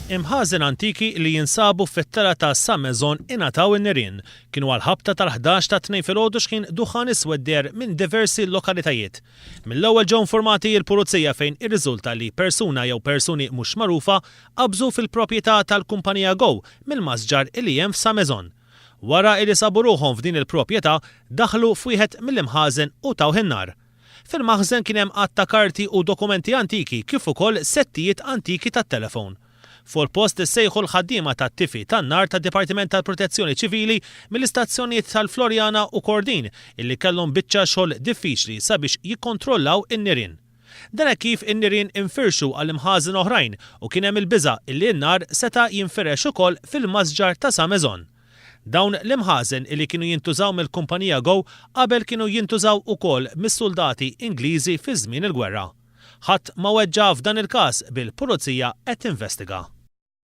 Imħażen antiki li jinsabu fit-telgħa ta' Sa Maison ingħataw in-nirien. Kienu għall-ħabta tal-ħdax tat-Tnejn filgħodu x'ħin duħħan iswed deher minn diversi lokalitajiet. Mill-ewwel ġew informati l-Pulizija fejn irriżulta li persuna jew persuni mhux magħrufa qabżu fil-proprjetà tal-kumpanija Go mill-masġar li hemm f'Sa Maison. Wara li sabu ruħhom f'din il-proprjetà, daħlu f'wieħed mill-imħażen u tawh in-nar. Fil-maħżen kien hemm għadd ta' karti u dokumenti antiki kif ukoll settijiet antiki tat-telefon. Fuq il-post issejħu l-ħaddiema tat-tifi tan-nar tad-Dipartiment tal-Protezzjoni Ċivili mill-istazzjonijiet tal-Floriana u Kordin illi kellhom biċċa xogħol diffiċli sabiex jikkontrollaw in-nirien. Dan hekk kif in-nirien infirxu għal imħażen oħrajn u kien hemm il-biża' illi n-nar seta' jinfirex ukoll fil-masġar ta' Sa Maison. Dawn l-imħażen illi kienu jintużaw mill-kumpanija Go qabel kienu jintużaw ukoll mis-suldati Ingliżi fi żmien il-gwerra. Ħadd ma weġġa' f'dan il-każ bil-Pulizija qed tinvestiga.